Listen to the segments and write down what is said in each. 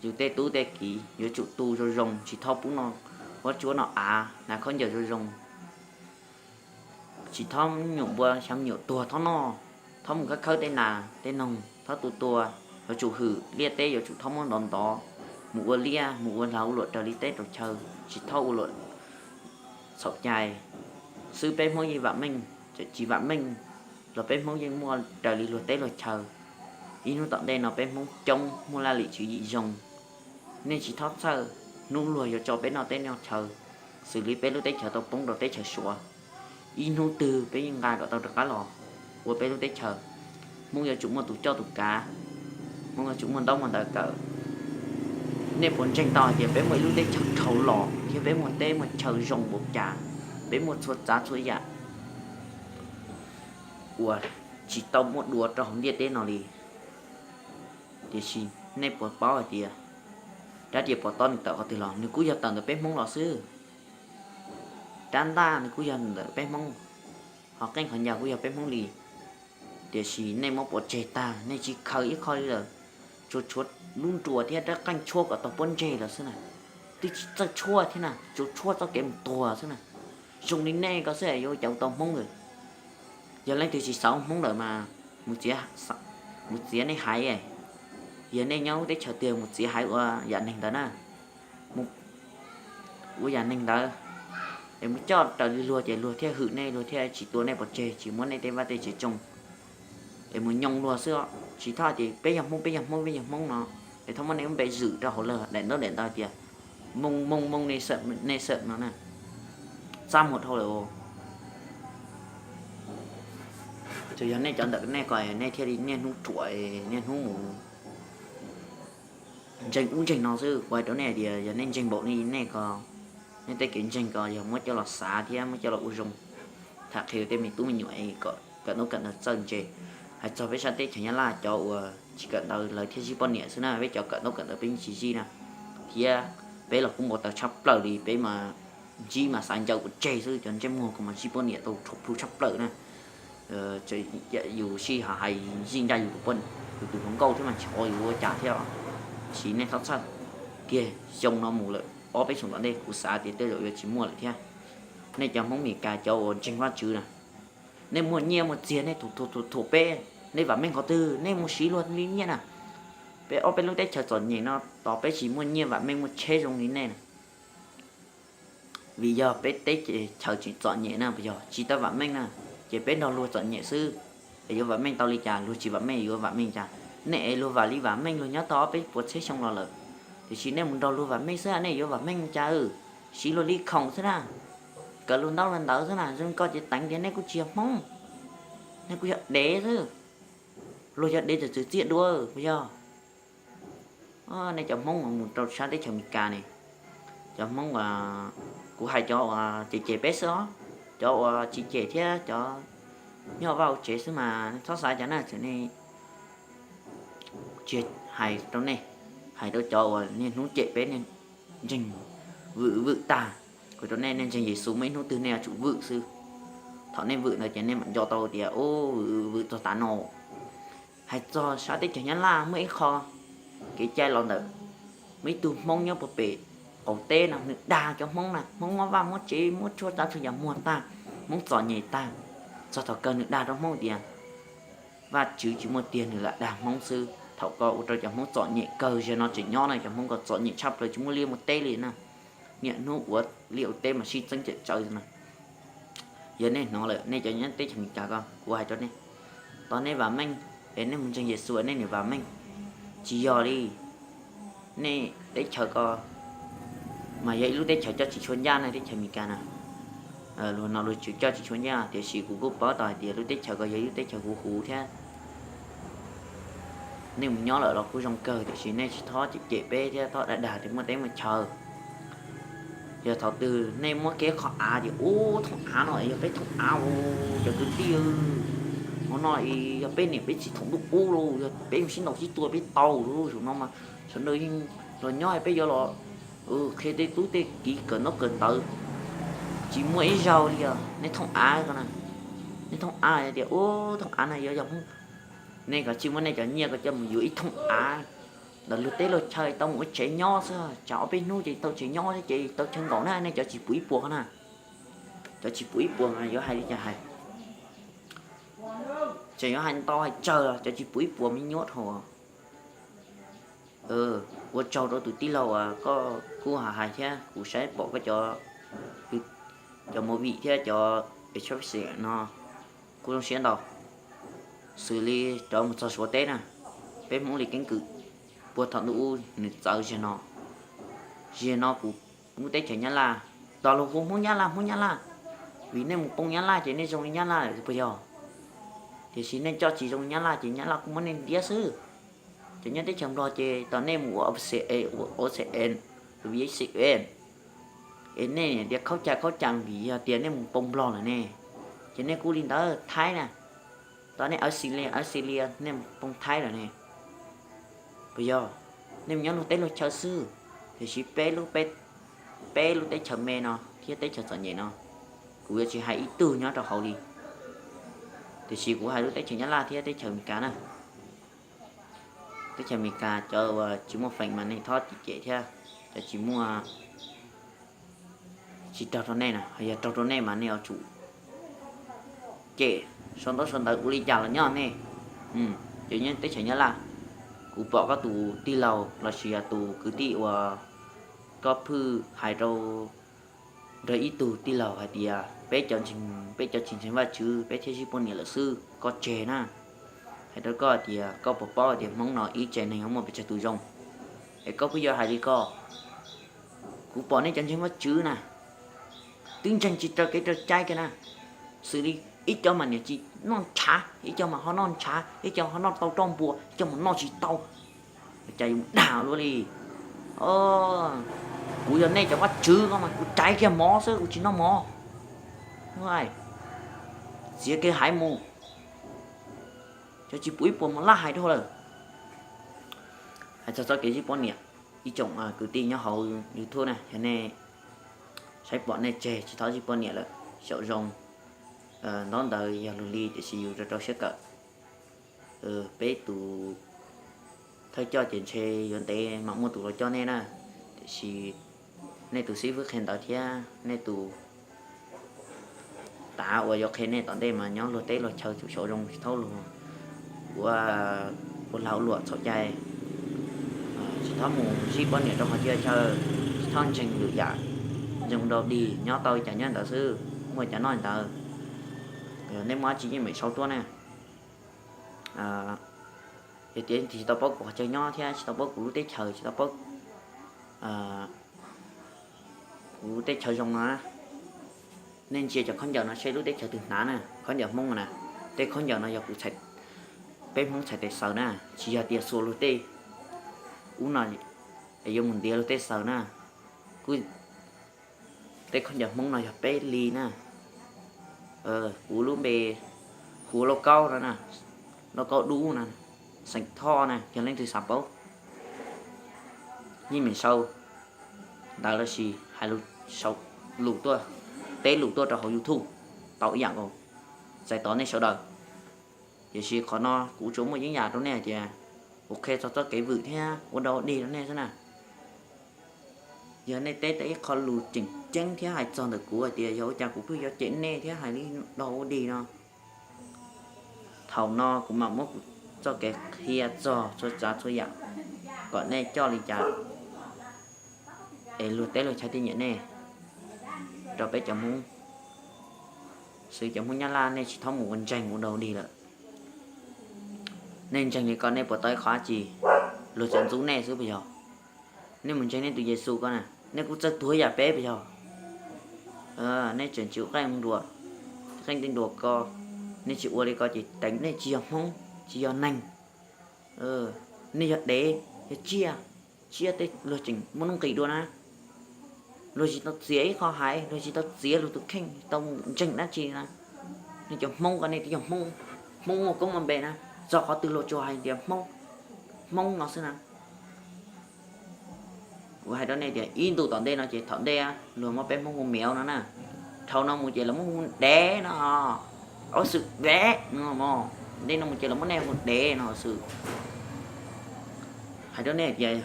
Yus tej tub tej kiv yuav tsum tu zoo zoo, tsis txhob pub noj huab tsuab noj av, hnav khaub ncaws zoo zoo, tsis txhob nyuam npua xyav me nyuam tuag txhob noj, txhob mus khawb khawb tej nas tej noog, txhob tu tua, yuav tsum hwm liaj teb, yuav tsum txhob muab ntov ntov, mus ua liaj mus ua lag ua luam raws li teb rau chaw, tsis txhob ua luam txhaum cai xwb. Peb Hmoob yeej vam meej, tsis vam meej los peb Hmoob yeej muaj raws li luag teb luag chaw. Ib hnub tom ntej no peb Hmoob coob muaj laj lim tswv yim zoo, nej tsis txhob txhawj, hnub luag yuav tso peb noj teb noj chaw, xws li peb lub teb chaws tau poob rau teb chaws Suav. Ib hnub twg peb yeej nqa kom tau rov qab los ua peb lub teb chaws. Hmoob yuav tsum muaj tus coj tus kav, Hmoob yuav tsum muaj ntaub muaj ntawv kawm. Nej puas ntseeg tau hais tias peb muaj ib lub teb chaws dhau los thiab peb muaj teb muaj chaw zoo npaum cas, peb muaj txhua tsav txhua yam uas tsis tau muaj dua rau hauv ntiaj teb no li? Tiam sis nej puas paub hais tias rab riam pos tob nws tawm qhov twg los nws kuj yog tawm ntawm peb Hmoob los xwb. Rab ntaj nws kuj yog ntawm peb Hmoob, ho qeej qhov ncas kuj yog peb Hmoob li. Tiam sis nej muab pov tseg tag, nej tsis khaws ib qho li lawm, tsuas tshuav lub nruas thiab rab qeej tshuab kom tau pob ntseg lawm xwb na. Twb tsis txawj tshuab thiab na, tsuas tshuab txoj kev mus tuag xwb na. Zoo li nej ko xwb yuav ua cas ua tau Hmoob lawm. Yog leej twg tsis xav ua Hmoob lawm mas mus txiav, mus txiav nej haiv, yog nej nyob lub teb chaws twg mus txiav haiv ua yam neeg ntawd na, mus ua yam neeg ntawd, es mus coj raws li luag ces luag thiaj hwm nej, luag thiaj tsis tua nej pov tseg, tsis muab nej tej vaj tej tsev tsoo, es mus nyoo luag xwb os. Tsis txhob tias peb yog Hmoob, peb yog Hmoob, peb yog Hmoob no, es txhob muab nej lub npe zwm rau hauv lawv daim ntaub daim ntawv tias Hmoob, Hmoob, Hmoob, nej sawm, nej sawm no na. Txaj muag dhau lawm. Tsuas yog nej cov ntawm nej ko nej thiaj li niaj hnub ruam, niaj hnub mus ntseeg ub ntseeg no xwb. Kuv hais rau nej hais tias yog nej ntseeg npaum li nej ko, nej tej kev ntseeg ko yog muab coj los xav thiab muab coj los ua zoo, tham qhia tej me tub me nyuam kom kawm ntaub kawm ntawv txawj ntse. Hais txog peb sab teb chaws Nyab Laj cov uas tsis kawm ntawv lawv thiaj zij poj niam xwb na, peb cov kawm ntaub kawm ntawv peb yeej tsis zij na. Thiab peb los kuj npau taws tshaj plaws li, peb mas ntsib mas xav ncaws pov tseg xwb, cov ntsej muag ko mas zij poj niam tau plhu tshaj plaws na. Yus sij hawm hais zij ncaj yus tus hluas nkauj thiab mas tsis ua yus ua cas thiab. Tab sis nej txhob txhawj, kiag xyoo no mus lawm ob peb xyoos tom ntej kuv xav tias tej zaum yuav tsis muaj lawm thiab. Nej cov Hmoob Meskas cov uas ntseeg Vajtswv na, nej muaj nyiaj muaj txiag nej thuam thuam peb, nej vam meej qhov twg nej mus siv luag li nyiaj na. Peb ob peb lub teb chaws txom nyem no tos peb tsis muaj nyiaj vam meej muaj tsheb zoo li nej na. Vim yog peb teb chaws tsis txom nyem na, yog tsis tau vam meej na, ces peb nrog luag txom nyem xwb. Es yuav vam meej tau li cas? Luag tsis vam meej yuav vam meej cas? Nej es luag vam li vam meej luag nyob tau ob peb puas txhiab xyoo los lawm, tiam sis nej mus nrog luag vam meej xwb, nej yuav vam meej cas? Siv luag li khoom xwb na, kawm luag ntaub luag ntawv xwb na. Zoo koj ces teev tias nej kuj tsis yog Hmoob, nej kuj yog dev xwb. Luag yog dev txawm txwv txiaj dua puas yog? Nej cov Hmoob uas mus rau sab teb chaws Amelikas ne, cov Hmoob uas, kuv hais cov uas cem cem peb xwb os, cov uas tsis cem thiab cov nyob vaj ua tsev xwb mas txhob xav cas na, txawm nej, tsis hais rau nej, hais rau cov uas niaj hnub cem peb, nej ntseeg vwm vwm tag, kuv rau nej, nej ntseeg Yexus muaj ib hnub twg nej yuav tsum vwm xwb. Thaum nej vwm ntawd ces nej mam nco tau tias, u, vwm txog tav no. Hais txog sab teb chaws Nyab Laj muaj ib qho kev cai los ntawm muaj ib tug Hmoob nyob puag pem qaum teb no, nws dag cov Hmoob na, Hmoob muab vaj muab tsev muab tshuaj txav txhua yam muag tag, Hmoob txom nyem tag. Txog thaum kawg nws dag rau Hmoob tias Vajtswv tsis muaj tiag, nws lam dag Hmoob xwb. Thaum ko ua rau cov Hmoob txom nyem kawg, zaum no tseem nyob na, cov Hmoob ko txom nyem tshaj plaws tsis muaj liaj muaj teb li na. Niaj hnub ua liaj ua teb mas sib txeeb cawm tsawv na. Yog nej hnov lawm, nej cov nyob teb chaws Amelikas ko, kuv hais rau nej, tos nej vam meej, es nej mus ntseeg Yexus nej niam vam meej. Tsis yog li, nej teb chaws ko mas yog ib lub teb chaws coj tsis tshua ncaj na, teb chaws Amelikas na. Luag no luag tseem coj tsis tshua ncaj, tiam sis kuv kuj paub tau hais tias lub teb chaws ko yog ib lub teb chaws huv huv thiab. Nej mus nyob lawm los kuj zoo kawg, tiam sis nej tsis txhob cem cem peb thiab txhob dag dag tias muaj teb muaj chaw. Yog thaum twg nej muab kiag qhov av tias, ub, thooj av no yog peb thooj av, cov kwv tij, hauv no yog peb niam peb txiv thaum ntuj qub lauj, yog peb mus sib ntaus sib tua peb tau lauj, zaum no mas sawv daws yeej los nyob peb yuav los qhia tej tub tej kiv kawm ntaub kawm ntawv, tsis muaj ib zaug li os. Nej thooj av ko na, nej thooj av tias, ub, thooj av no yog, yog Hmoob, nej kav tsij muab nej cov nyiaj ko coj mus yuav ib thooj av, ntawm luag teb luag chaw tau mus ua tsev nyob xwb, tsam ob peb hnub ces tau tsev nyob ces tau chaw nkaum na, nej cov tsis pum ib puas na. Cov tsis pum ib puas mas yuav hais li cas hais, tseem yuav hais ntau hais tsawg, cov tsis pum ib puas me nyuam dhau. Ua tsaug rau tus tij laug uas koj kuj hais thiab kuv saib pom koj cov, cov movie thiab cov expression no kuj zoo siab ntau. Xws li rov mus txog Suav teb na, peb Hmoob li keeb kwm, puag thaum ntuj ub nws txawv ziag no, ziag no kuv lub teb chaws Nyab Laj, tos luag hu Hmoob Nyab Laj, Hmoob Nyab Laj, vim nej mus poo Nyab Laj ces nej zoo li Nyab Laj lawm puas yog? Tiam sis nej coj tsis zoo li Nyab Laj ces Nyab Laj kuj muab nej ntiab xwb. Ces nyob teb chaws Nplog ces tos nej mus ua officer, ua officer, ua VCN, es nej niam tias khaub cai khaub cai vim yog tias nej mus poo Nplog lawm ne, ces nej kuj li ntawd Thaib na, tos nej Australia, Australia nej mus poo Thaib lawm ne. Puas yog? Nej mus nyob luag teb luag chaw xwb, tiam sis peb lub, peb lub teb chaws me no thiab teb chaws txom nyem no, kuv yuav tsis hais ib tug nyob rau hauv li, tiam sis kuv hais lub teb chaws Nyab Laj thiab teb chaws Amelikas na. Teb chaws Amelikas cov uas tsis muaj feem mas nej txhob cem thiab, cov tsis muaj, tsis raug rau nej na, yog raug rau nej mas nej yuav tsum cem, sau ntaub sau ntawv ua li cas los nyob nej. Ces nyob teb chaws Nyab Laj, kuv pom koj tus tij laug los sis yog tus kwv tij uas koj phwj hais rau nrog ib tug tij laug hais tias peb cov, peb cov tsis ntseeg Vajtswv peb thiaj zij poj niam lawm xwb, koj tseg na. Hais rau koj hais tias koj puas paub hais tias Hmoob no ib tsev neeg yuav muaj pes tsawg tus zoo, es koj pheej yuav hais li ko. Kuv pom nej cov ntseeg Vajtswv na, twb ntseeg tsis raws kev raws cai kiag na, xws li ib co mas niam tsis noj ntshav, ib co mas ho noj ntshav, ib co ho noj tau roj npua, ib co mas noj tsis tau, cas yuav mus dag luaj li. Kuv yog nej cov Vajtswv ko mas kuv raiv kiag mov xwb, kuv tsis noj mov. Txiav kiag haiv mus, cov tsis pum ib puas mus laj hais dhau lawm. Hais txog txoj kev zij poj niam, ib tsoom kwv tij nyob hauv YouTube na, yog nej saib pom nej tseg tsis txhob zij poj niam lawm, xyaum zoo. Ntaub ntawv yog luag li tiam sis yus rau rau siab kawm. Peb tus thawj coj ces ntshe yuav ntev mam muaj tus los coj nej na, tiam sis nej tus xib fwb qhia ntawv thiab nej tus tav uas yuav qhia nej tom ntej mas nyob luag teb luag chaw txhua xyaum zoo tsis txhob luag ua lag ua luam txhaum cai, tsis txhob mus zij poj niam rau qhov cia chaw, tsis txhob ntseeg lwm yam, ntseeg ua dog dig, nyob tau li cas nyob ntawd xwb, muaj cas noj ntawd. Nej muaj dab tsi yeej meem sau tuaj na. Yog tias tsis tau paub kuv qhov chaw nyob thiab tsis tau paub kuv lub teb chaws, tsis tau paub kuv lub teb chaws zoo no, nej ntsia cov khaub ncaws no seb lub teb chaws twg hnav na, khaub ncaws Hmoob na, tej khaub ncaws no yog kuv, peb Hmoob txhais tes xaws na, tsis yog tias xuas luag tej ub no yuav mus ntiav luag tej xaws na. Kuj tej khaub ncaws Hmoob no yog peb li na. Kuv lub npe hu ua Lauj Kaub no na, Lauj Kaub Dub na, xeem Thoj na, yog leej twg xav paub yeej meem sau ntawv los sis hais lus, sau lus tuaj, teb lus tuaj rau hauv YouTube tau ib yam nkaus, txais tos nej sawv daws. Tiam sis qhov no kuv tsuas muaj yeeb yam rau nej hais tias kuv qhia txog txoj kev vwm thiab ua dog ua dig rau nej xwb na. Yog nej teb tau ib qho lus tseem ceeb thiab hais txog ntawm kuv hais tias yog ua cas kuv pheej yuav cem nej thiab hais li dog ua dig no, thaum no kuv mam muab kuv txoj kev qhia txog txhua tsav txhua yam kom nej coj li cas es luag teb luag chaw thiaj nyiam nej. Rau peb cov Hmoob, xws cov Hmoob Nyab Laj nej tsis txhob mus ua ntseeg ua dog ua dig lawm. Nej ntseeg li ko nej puas tau ib qho dab tsi? Luag tseem ntxub nej xwb puas yog? Nej mus ntseeg nej tus Yexus ko na, nej kuj txawj tuag yam peb puas yog? Nej tseem tsis ua qeej nruas, qeej tej nruas ko, nej tsis ua li ko ces teev nej tsis yog Hmoob, tsis yog neeg. Nej yog dev, yog tsiaj, tsiaj tej luag tseem muaj nuj nqis dua na. Luag tsis tau txiav ib qho haiv, luag tsis tau txiav luag tus kheej, tsis tau mus ntseeg dab tsi na. Nej cov Hmoob ko nej twb yog Hmoob, Hmoob muaj koob muaj npe na, txog qhov twg luag tsuas hais tias Hmoob, Hmoob no xwb na. Kuv hais rau nej tias ib ntus tom ntej no ces thaum ntej luag muab peb Hmoob hu Mèo no na, dhau no mus ces lawv muab hu dev no, ua xwm dev no, ntej no mus ces lawv muab nej hu dev no xwb. Hais rau nej tias,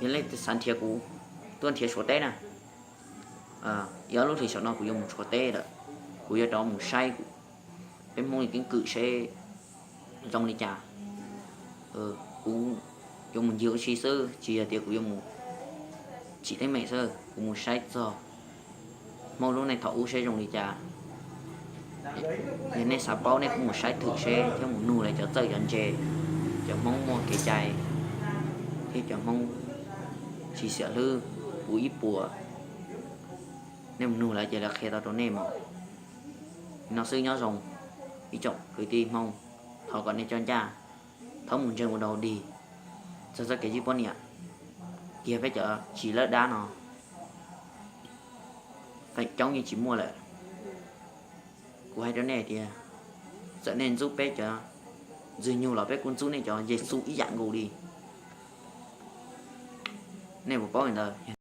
yog leej twg xav nrhiav kuv, tuaj nrhiav Suav teb na, ib ob lub hlis saum no kuv yuav mus Suav teb lawm, kuv yuav rov mus saib kuv peb Hmoob li keeb kwm seb zoo li cas. Kuv yuav mus ncig ua si xwb, tsis yog tias kuv yuav mus tsim teeb meem xwb, kuv mus saib txog Hmoob lub neej thaum ub seb zoo li cas. Yog nej xav paub nej kuj mus saib thwm seb thiab mus nug lawv cov txawj cov ntse, cov Hmoob muaj kev cai thiab cov Hmoob tsis xiam hlwb puv ib puas. Nej mus nug lawv ces lawv qhia tau rau nej mas. No xwb, nyob zoo ib tsoom kwv tij Hmoob, thov kom nej coj ncaj, thaub mus ntseeg ua dog dig txog txoj kev zij poj niam kiag peb cov tsis lawb dab no, feem coob yeej tsis muaj lawm. Kuv hais rau nej tias, txawm nej ntxub peb cov Ntxwg Nyug los peb kuj ntxub nej cov Yexus ib yam nkaus li. Nej puas paub li ntawd?